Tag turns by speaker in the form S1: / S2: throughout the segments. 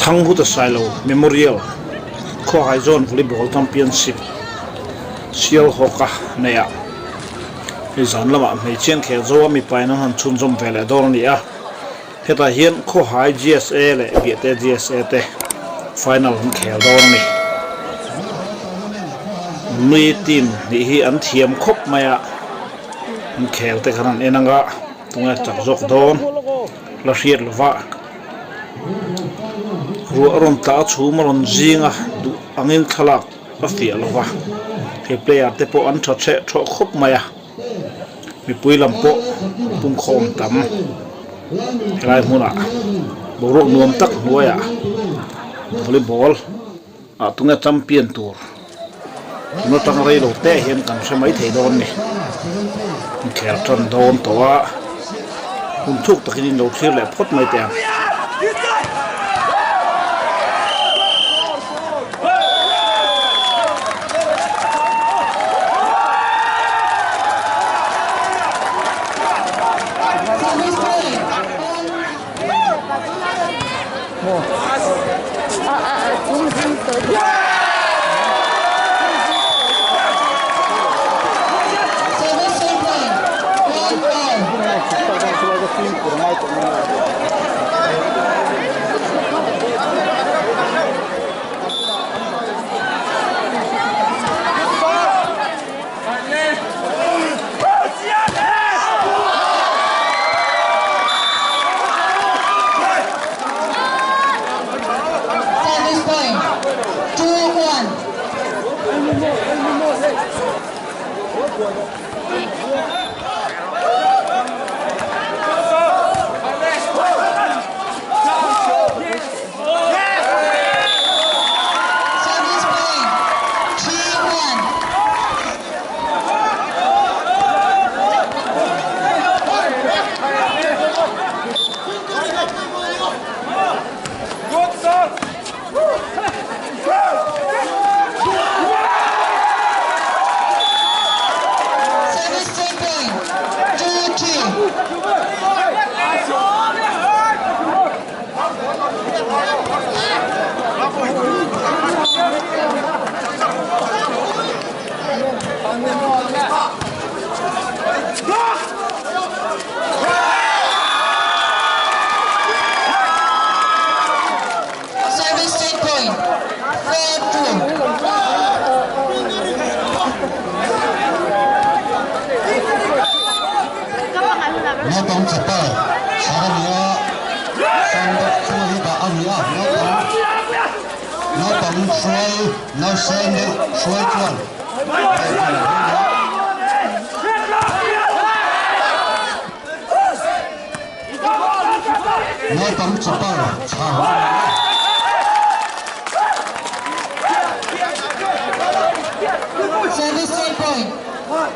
S1: Thanghuta Sailo Memorial Khawhai Zone Volleyball Championship Sialhawka neih ah hei zan lamah hmeichhian khel zo a mipa in an han chhunzawm ve leh dawn a ni a, hetah hian Khawhai GSA leh Biahte GSA te final an khel dawn a ni. Nui team nih hi an thiam khawp mai a, an khel te khan an en ang a, tunge chak zawk dawn la hriat lova. Ruah a rawn tla a chhum a rawn zing a duh angin thlalak a fiah lo va he player te pawh an tha cheh thawh khawp mai a mipui lam pawh pungkhawm tam helai hmunah boruak nuam tak hnuaiah volleyball ah tunge champion tur tun atang rei lo te hian kan hre mai thei dawn a ni inkhel tan dawn tawh a hun thuk takin in lo thlir leh phawt mai teh ang.
S2: Naupang chapal chhar a ni a, sandok chunga hi dah a ni a, naupang naupang hruai nausen deuh hruai chuan lehkha a ni a. Naupang chapal chhar a ni a.
S3: Service point,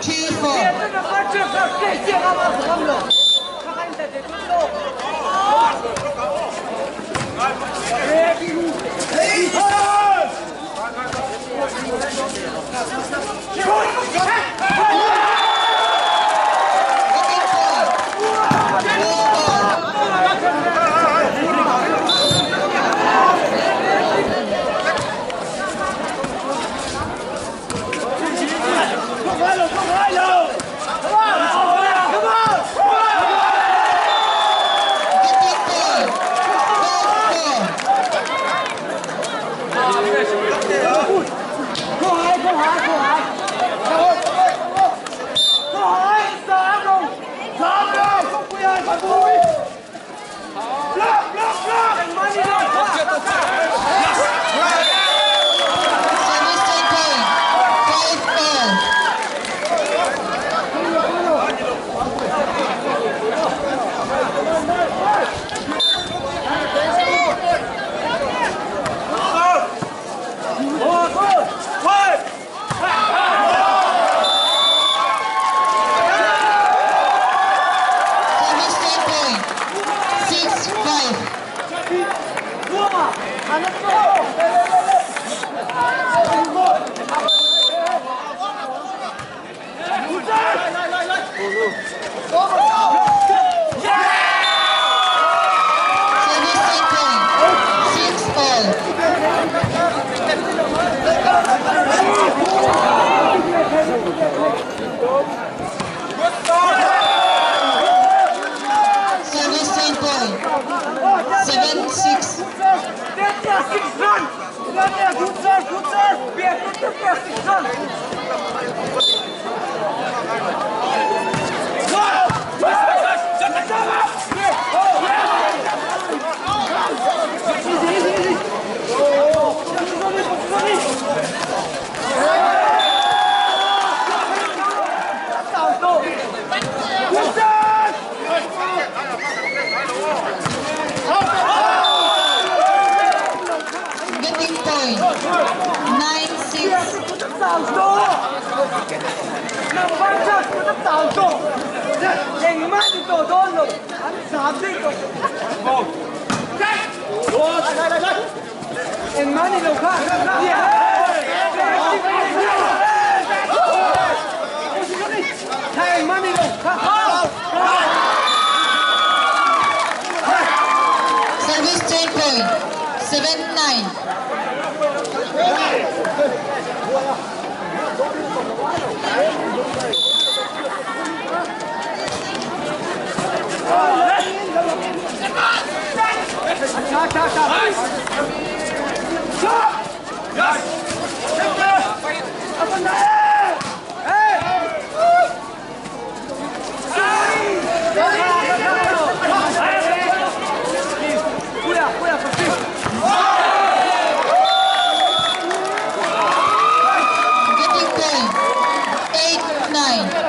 S3: 3-4. Getting point. 9-6. Service 10 point. 7-9. Getting point. 8-9.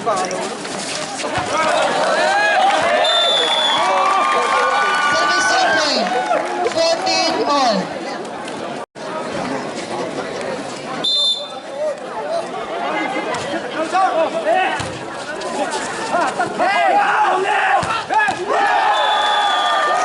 S3: Service change point, 14 all.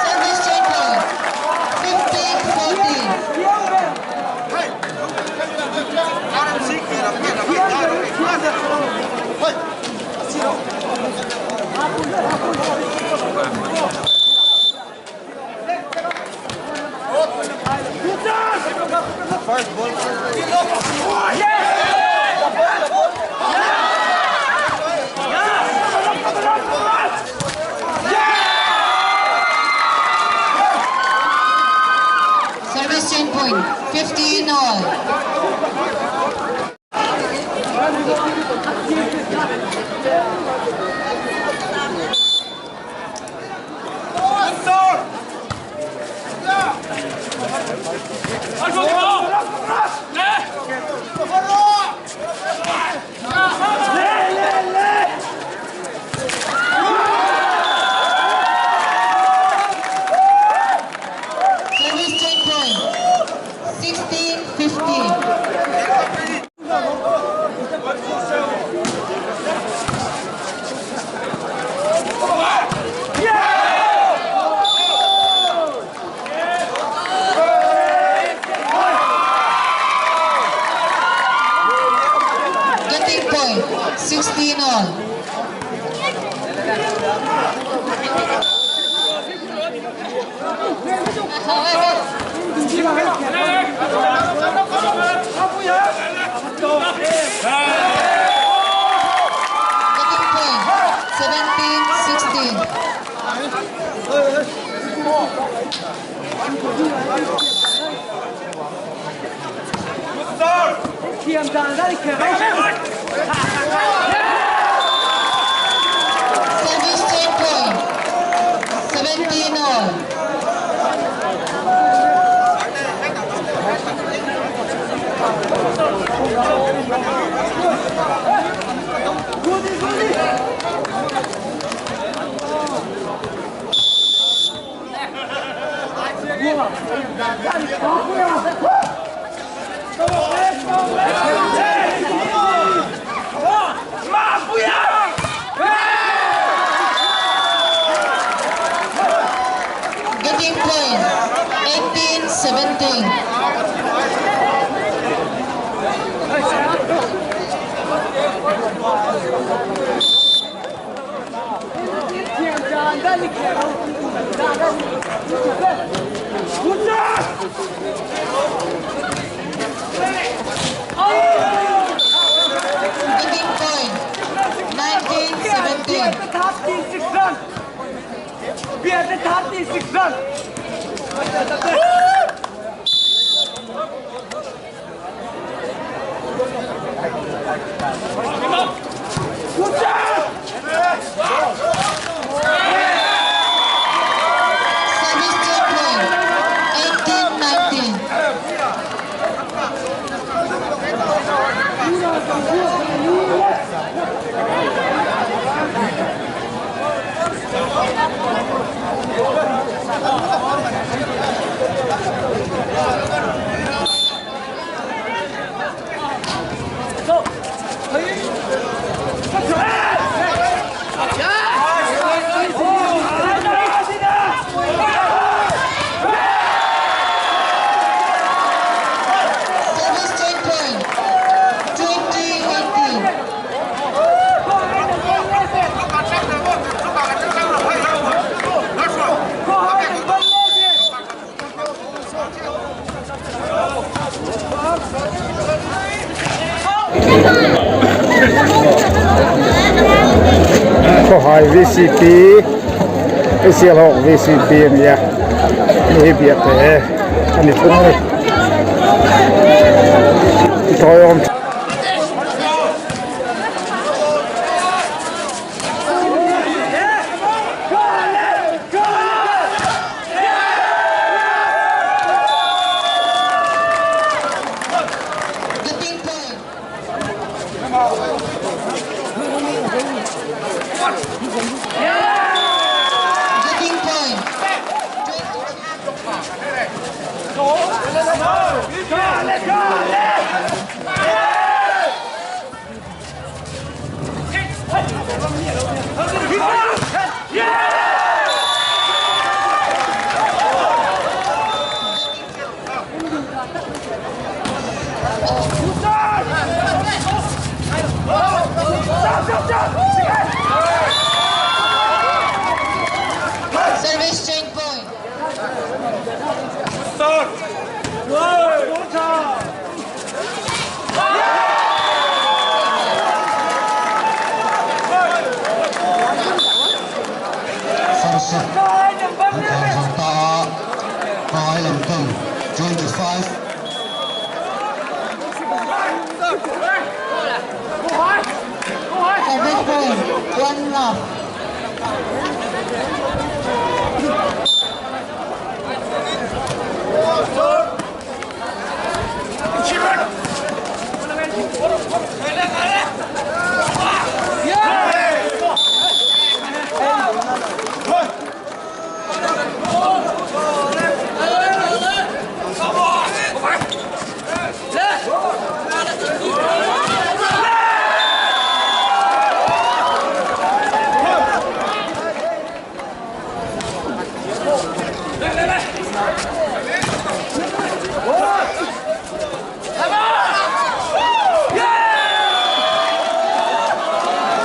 S3: Service change point, 15-14. Service change point, 15 all. Service change point, 16-15. Getting point, 16 all. Getting point, 17-16. Service change point, 17 all. Getting point, 18-17. Getting point, 19-17. Service change point, 18-19. Service change point, 20-18.
S1: Khawhai VCP Sialhawk VCP a ni a hei hi biate a ni thung a ni tawiawm.
S3: Getting point. Service change point.
S2: First set an khar zo ta a, Kai lam ten 25.
S3: Service point. 1 love.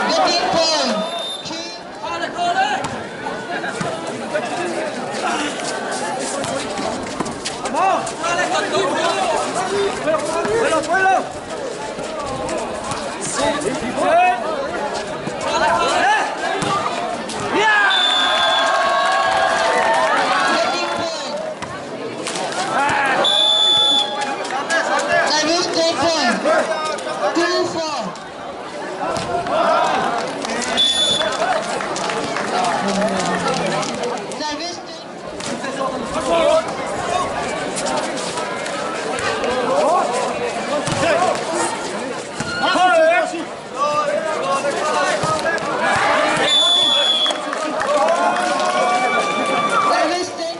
S3: Getting point. 3. Getting point. Service change point. 2-4. Service change. Service change point. Service change.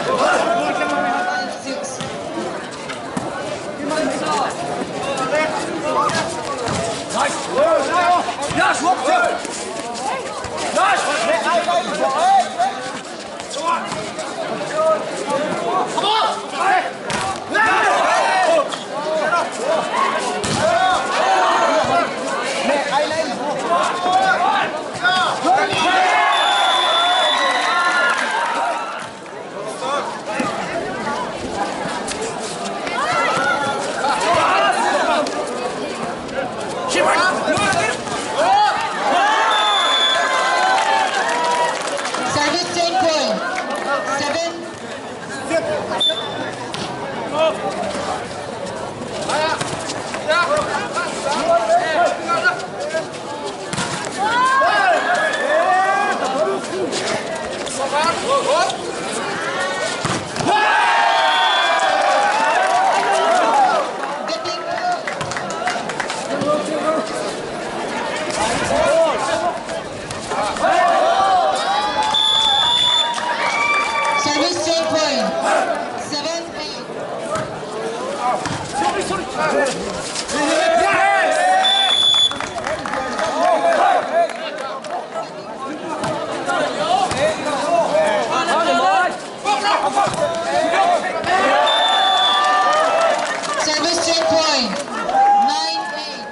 S3: 5-6. Service change point. 7. Getting Service change point. 7-8. Service change point. 9-8.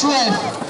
S3: 12.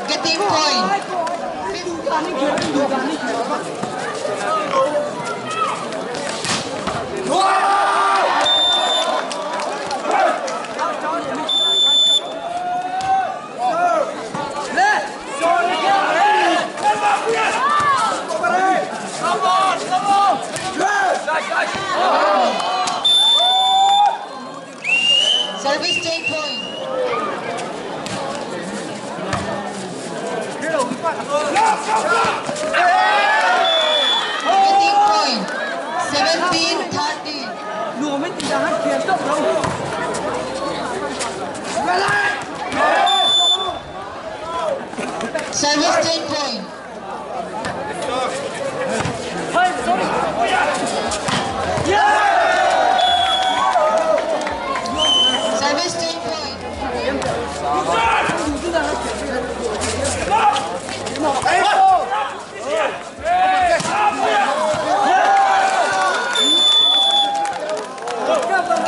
S3: Getting Service change point. Getting point. Service change point. Getting point. 17 13. Service change point. Service change point.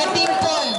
S3: Getting point.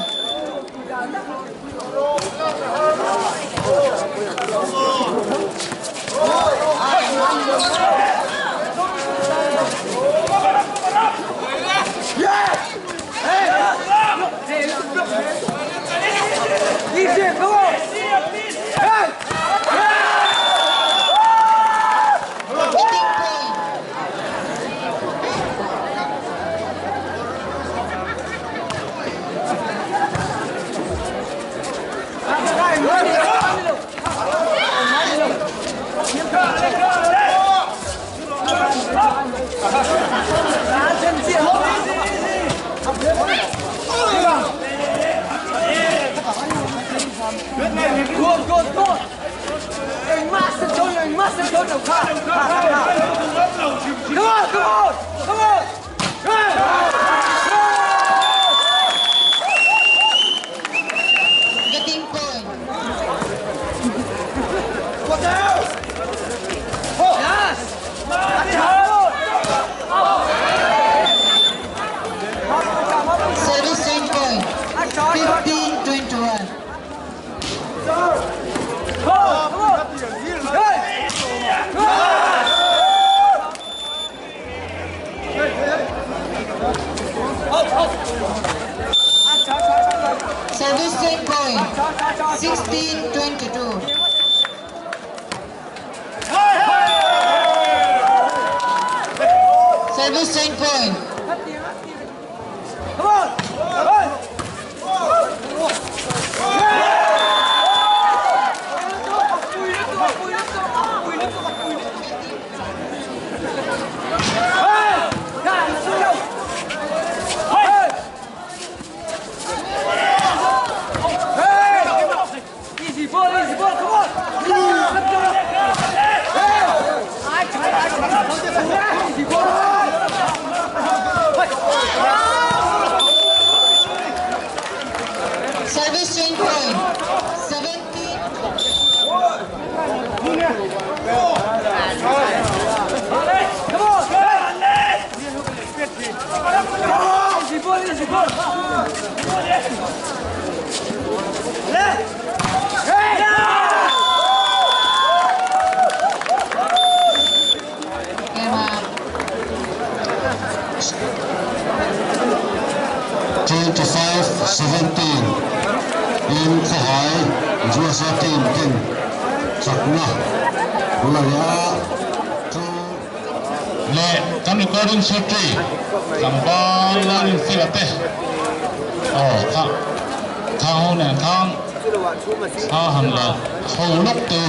S3: Getting point. Getting point. Service change point. 15 21. Service change point. 16 22. Service change point. Service change point. 17 Game up.
S2: 25-17 in Khawhai USA team ten chakna la leh a chu
S4: leh kan recording secretary tlangval Lalrinfela te aw kha khang ho nen khan thla han la ho lawk te u.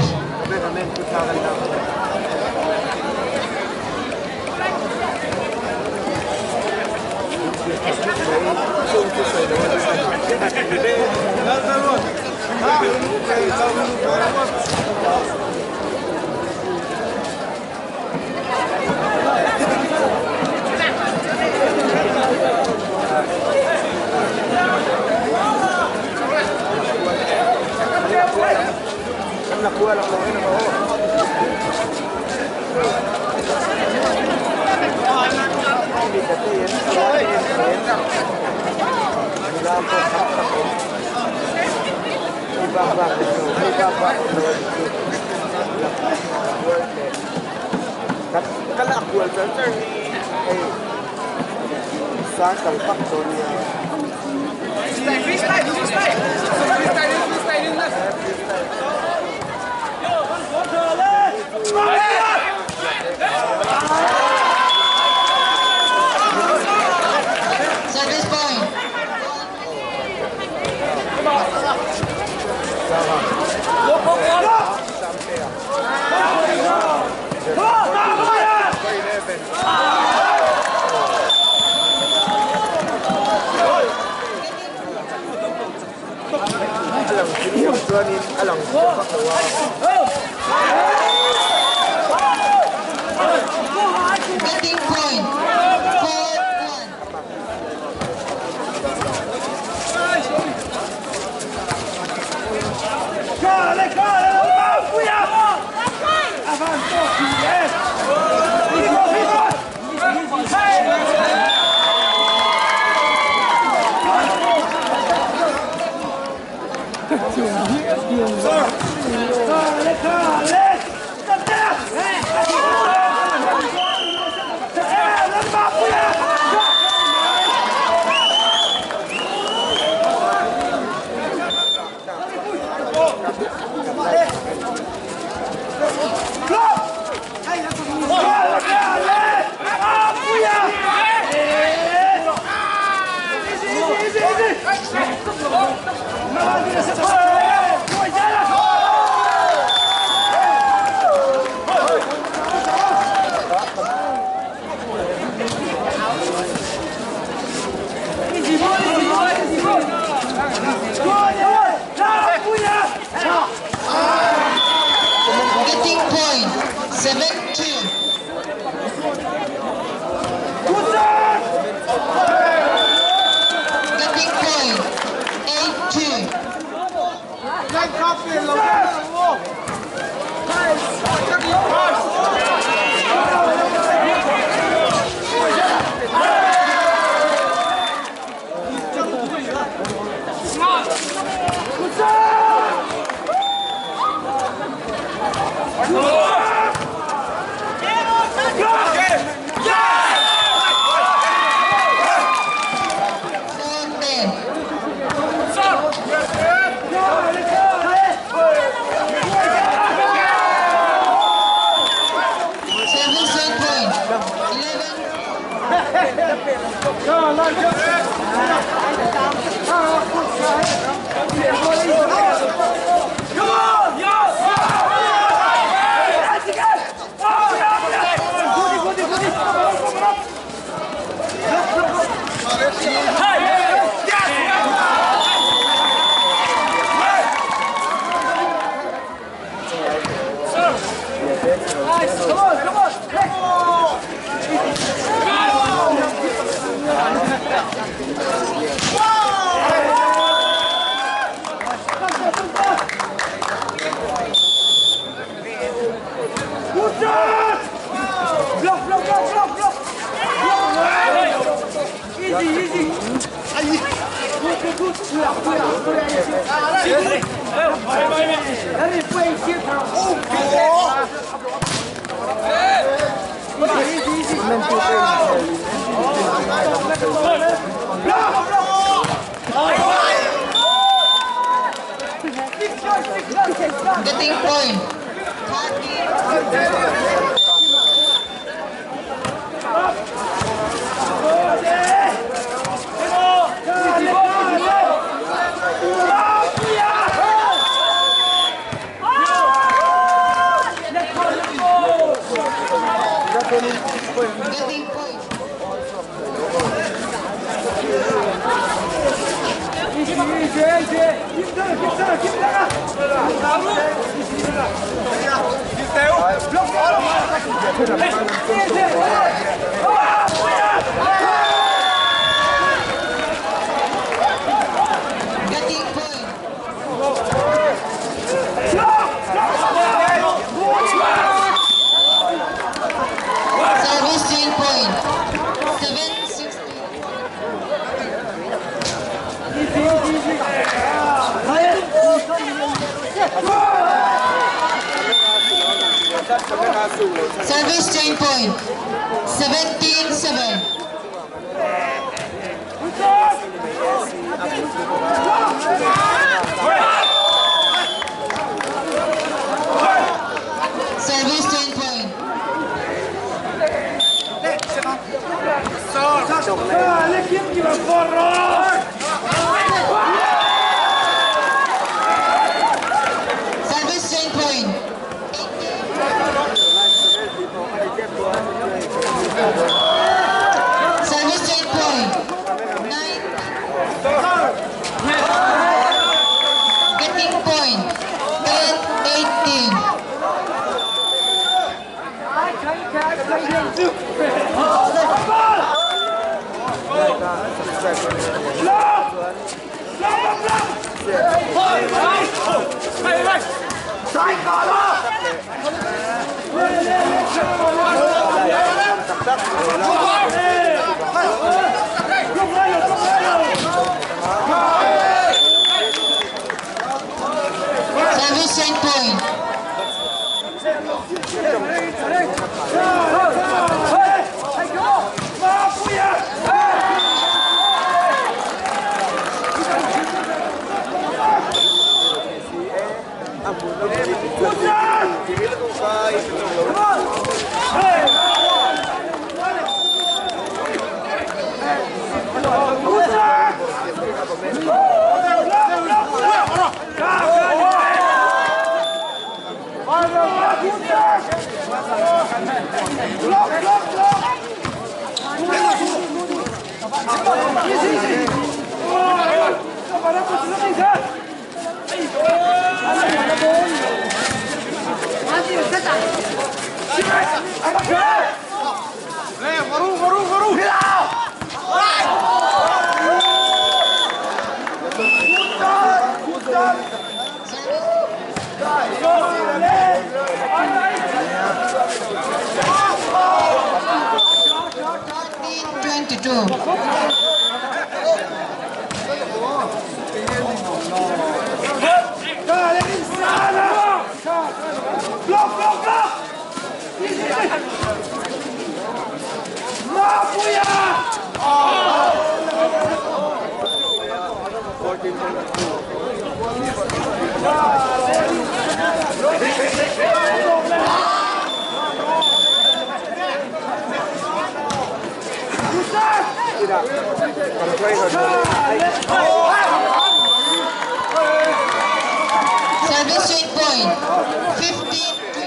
S3: Service point. Getting point. 4-1. Getting point. 7-2. Getting point. 8-2. 4-10. Service point. 11. Getting point. 30. Getting point. Getting point. Service change point. 7-16. Service change point. 17-7. Service change point. Service change point. Service change point. 9. Getting point. 10-18. Service change point. 14-22. Service change point. 15-22.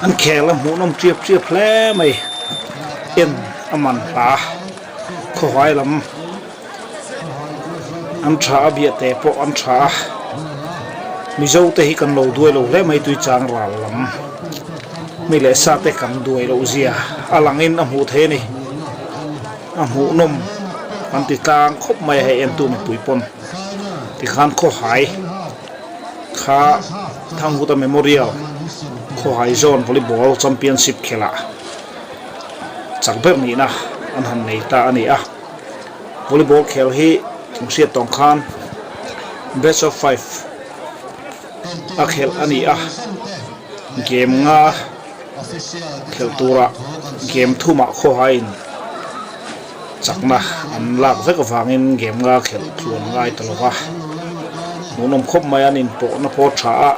S1: An khel a hmuhnawm chiap chiap hle mai en a man hla khawhai lam an tha a biah te pawh an tha a mizo te hi kan lo duai lo hle mai tuichang ral lam mi leh sa te kan duai loh zia a langin a hmuh theih a ni a hmuhnawm an ti tlang khawp mai a hei entu mipui pawn tikhan khawhai kha Thanghuta Memorial khawhai zone volleyball championship khelh ah chak ber nihna an han nei ta a ni a volleyball khel hi kan hriat tawng khan best of five a khelh a ni a game nga khelh tura game thumah khawhaiin chakna an lak vek avangin game nga khelh tluan ngai ta lo va hmuhnawm khawp mai an inpawhna pawh tha a.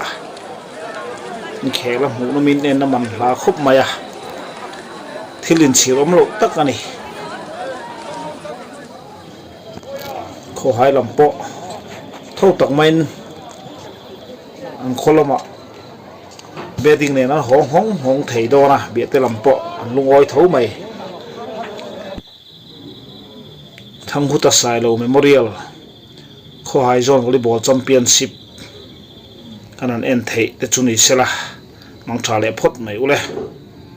S1: Inkhel a hmuh nawmin en a man hla khawp mai a, thil inchhir awm loh tak a ni. Khawhai lam pawh tho tak maiin an khaw lamah batting nen an haw nghawng nghawng thei dawn a, biahte lam pawh an lungawi tho mai. Thanghuta Sailo Memorial Khawhai Zone Volleyball Championship an han en theih te chu ni sela, mangtha leh phawt mai ule.